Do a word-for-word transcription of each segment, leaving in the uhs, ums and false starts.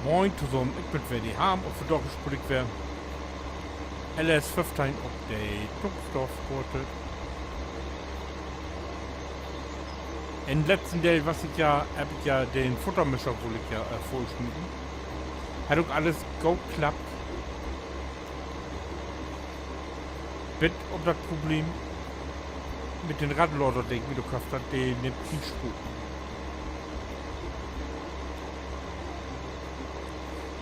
Moin tosamen, ik bün weer de Harm un vandaag speel ik weer L S föffteihn op de Tuxdorf-Koort. In'n letzten Deel was ik ja, heff ik ja den Futtermischer, wull ik ja, äh, vullsmeten. Hett ok allens goot klappt. Bit op dat Problem mit den Radlader, de ik mi dor köfft heff, de nimmt keen Spoor.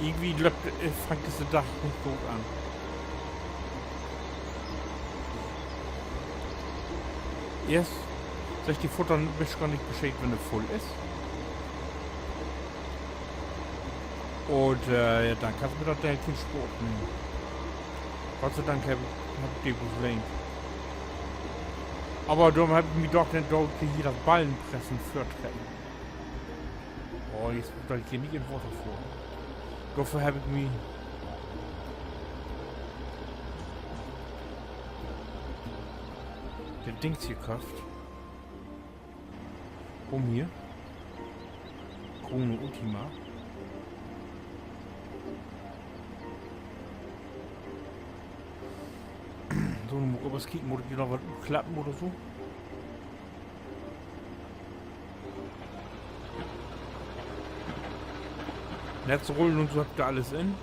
Irgendwie löppt, äh, fangt düsse Dag nich goot an. Eerst seggt de Futtermischer nich Bescheed, wenn he vull is. Un, äh, ja, denn kannst mit dat Deel keen Spoor opnehmen. Gott sei Dank heff, heff ik de bloots lehnt. Aver dorüm heff ik mi doch denn dor hier dat Ballenpressen vörtrecken. Oh, nu mutt ik hier nich in't Water fohren. Dorför heff ik mi dat Dings hier köfft. Kumm hier. Chrono Ultima. So, nu mutt ik aver kieken, mutt ik hier noch wat utklappen oder so? Netzrullen un so hebb ik dor allens in.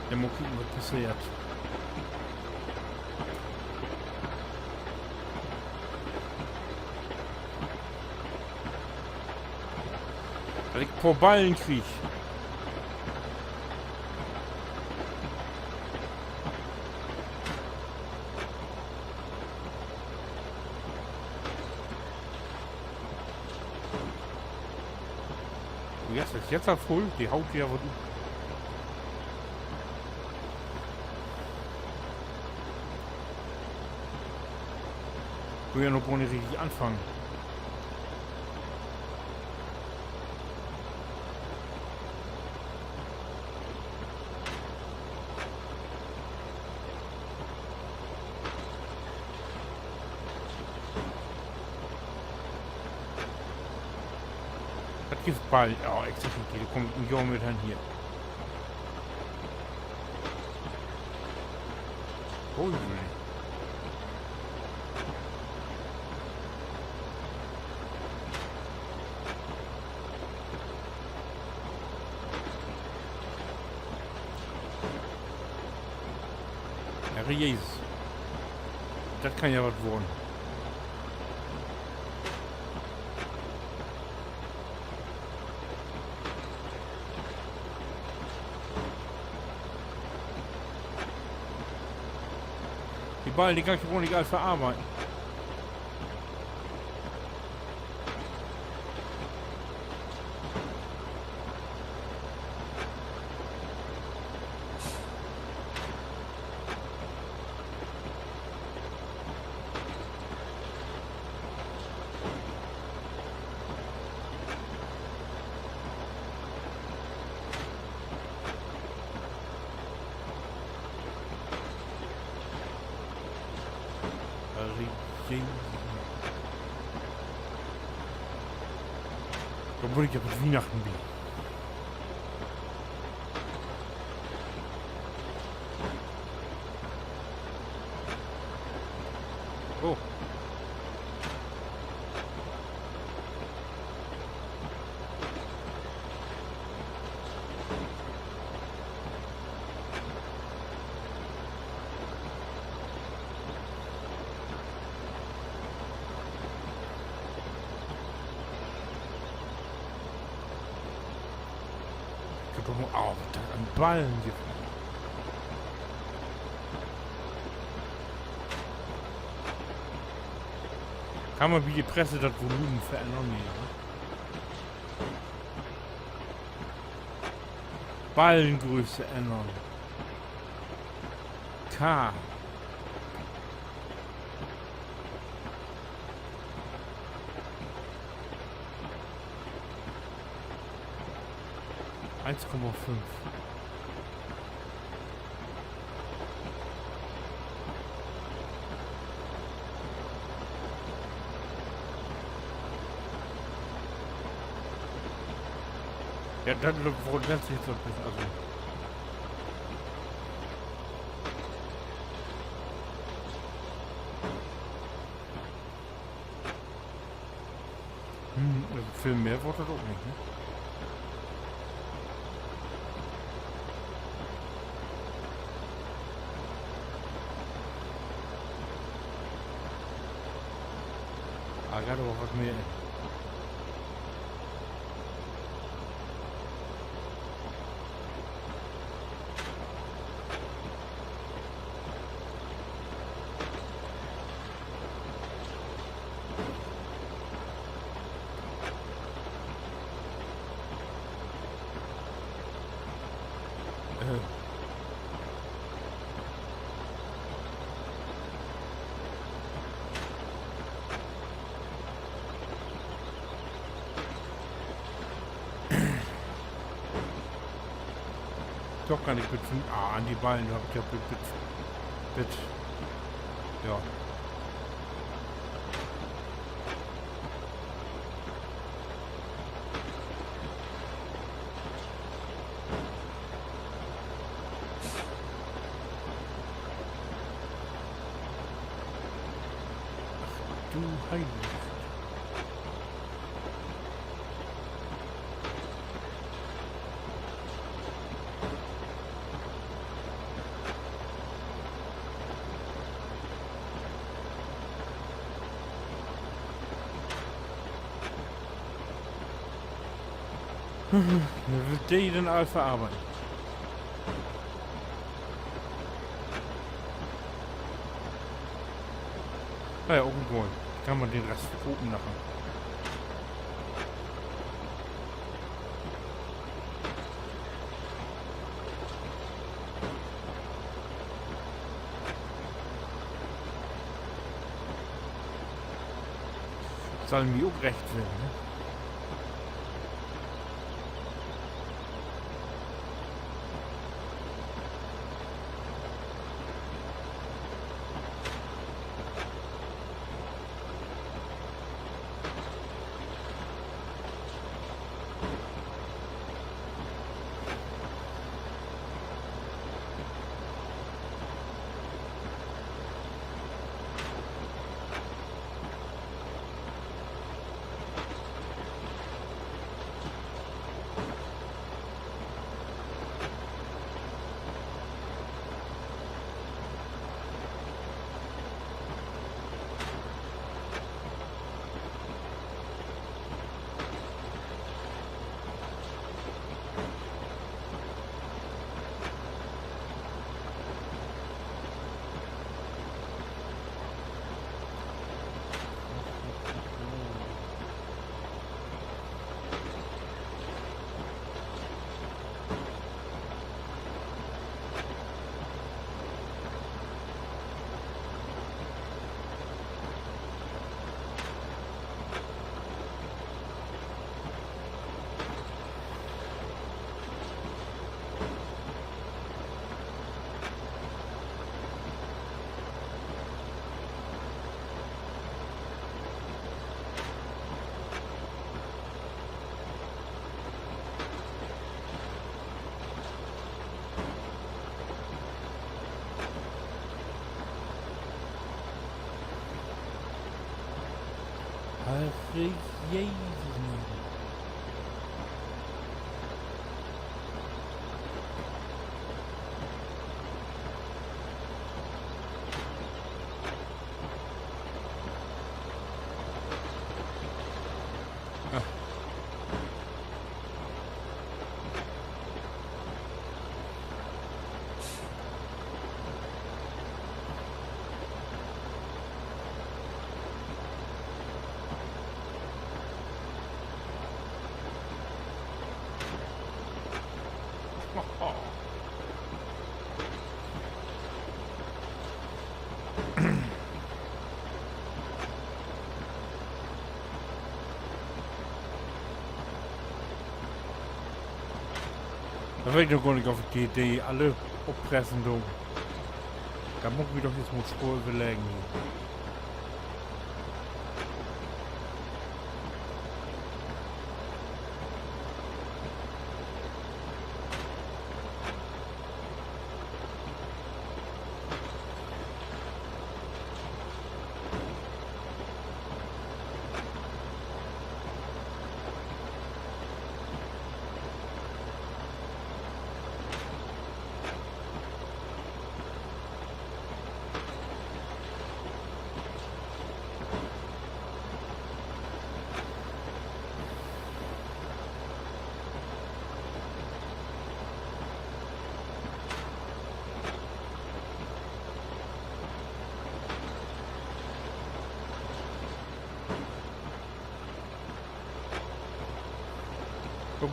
Denn mal kieken, wat passeert. Dat ik en poor Ballen krieg. Oh, jetzt is, jetzt is vull, de haut hier wat ut. Kunn ja noch gor nich richtig anfangen. Dat gifft Ball. Oh, ik segg nich, de kummt en Johr mit hen hier. Hui. Herre Jeses. Dat kann ja wat worrn. De Ballen, de kann ik gor nich all verarbeiden. Dor mutt ik ja bit Wiehnachten bi. Oh. Ik heff doch noch, oh, wat dat an Ballen gifft. Kann man bi de Presse dat Volumen verännern? Nee, ne? Ballengröße ännern. K. Eins Komma fünf. Ja, dat lo-, wo-, dat is so 'n beten, also. Hm, also veel mehr warrt dat ok nich, ne? Ah, geiht aver wat mehr in. Doch kann ik bit, ah, an de Ballen heff ik ja bit, bit, bit, ja. Ach du Heilige. Wi wüllt de denn all verarbeiden. Na ja, ok egal. Kann man den Rest verkopen laten. Sall mi ok recht ween, ne? Herre Jesus, Mann. Dor weet ik noch gor nich, of ik de, de alle opfressen do. Dor mutt ik mi doch nu mal vör överleggen.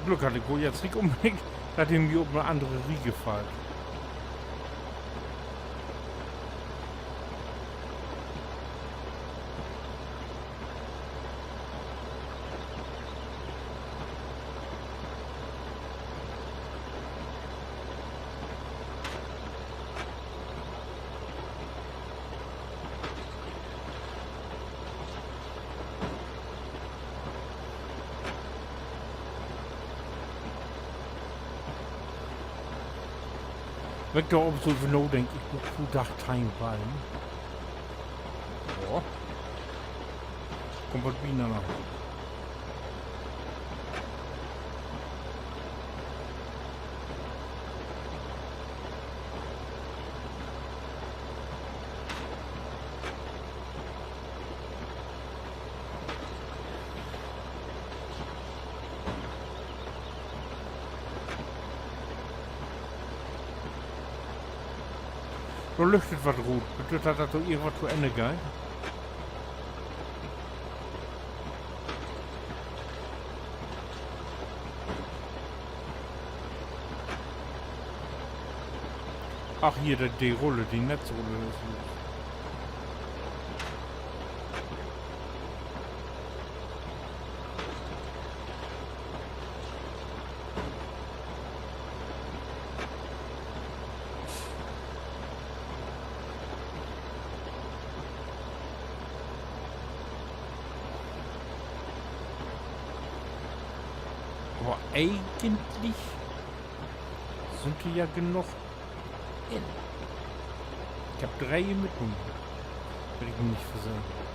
Glück hatt ik woll jetzt nich unbedingt, dat he mi op 'ne annere Riege fallt. Wenn ik dor op so över nadenk, ik bruuk pro Dag teihn Ballen. Ja. Kummt wat binanner. Dor lüchtet wat root. Bedüüdt dat, dat dor irgendwat to Enn geiht? Ach, hier, de, de Rulle, de Netzrulle is los. Aver egentlich sünd dor ja genoog in. Ik heff dree mitnahmen. Will ik mi nich versehn.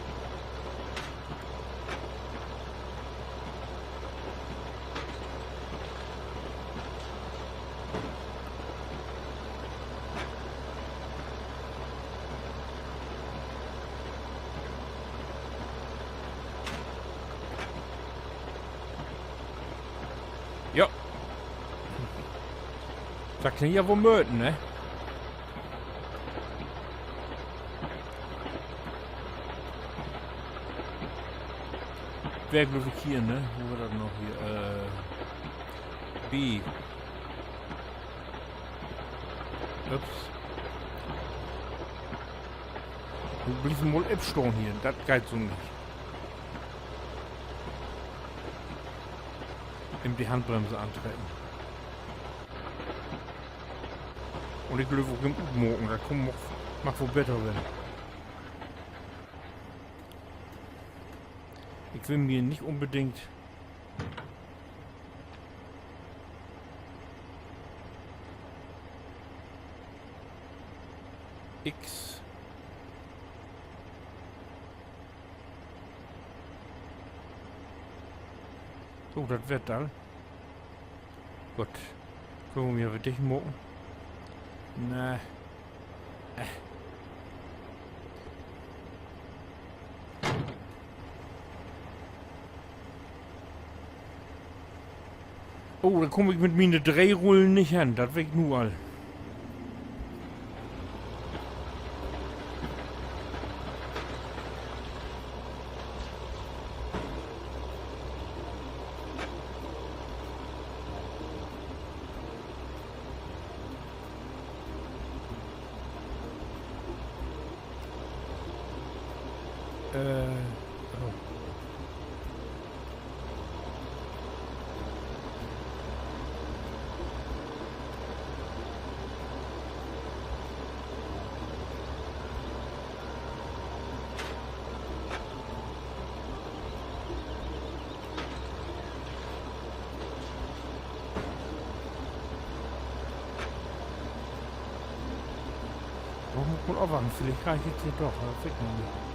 Ja. Dat kann ja woll möten, ne? Weer, glööv ik, hier, ne? Wo weer dat noch hier? Äh, B. Ups. Du bliffst mal opstahn hier. Dat geiht so nich. Even de Handbremse antrecken. Un ik glööv ok, em utmaken, dat kummt, mag, mag woll beter ween. Ik will mi nich unbedingt X. So, dat weer 't denn. Goot. Köönt wi weer dicht maken. Nee. Äh. Oh, dor kaam ik mit miene dree Rullen nich hen, dat weet ik nu al. Äh, oh. Wo mutt ik mal afwachten? Villicht krieg ik dat hier doch, dat weet ik noch nich.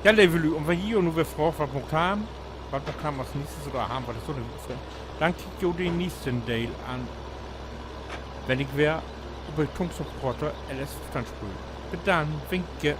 Ja, leve Lüüd, un wenn ji nu weer fraagt, wat maakt wi, wat maakt wi as neegstes oder hebbt wi dat so nich utfunnen, denn kiekt jo den neegsten Deel an, wenn ik weer op de Tungstorf Quarter L S fiefteihn speel. Bit denn, winke.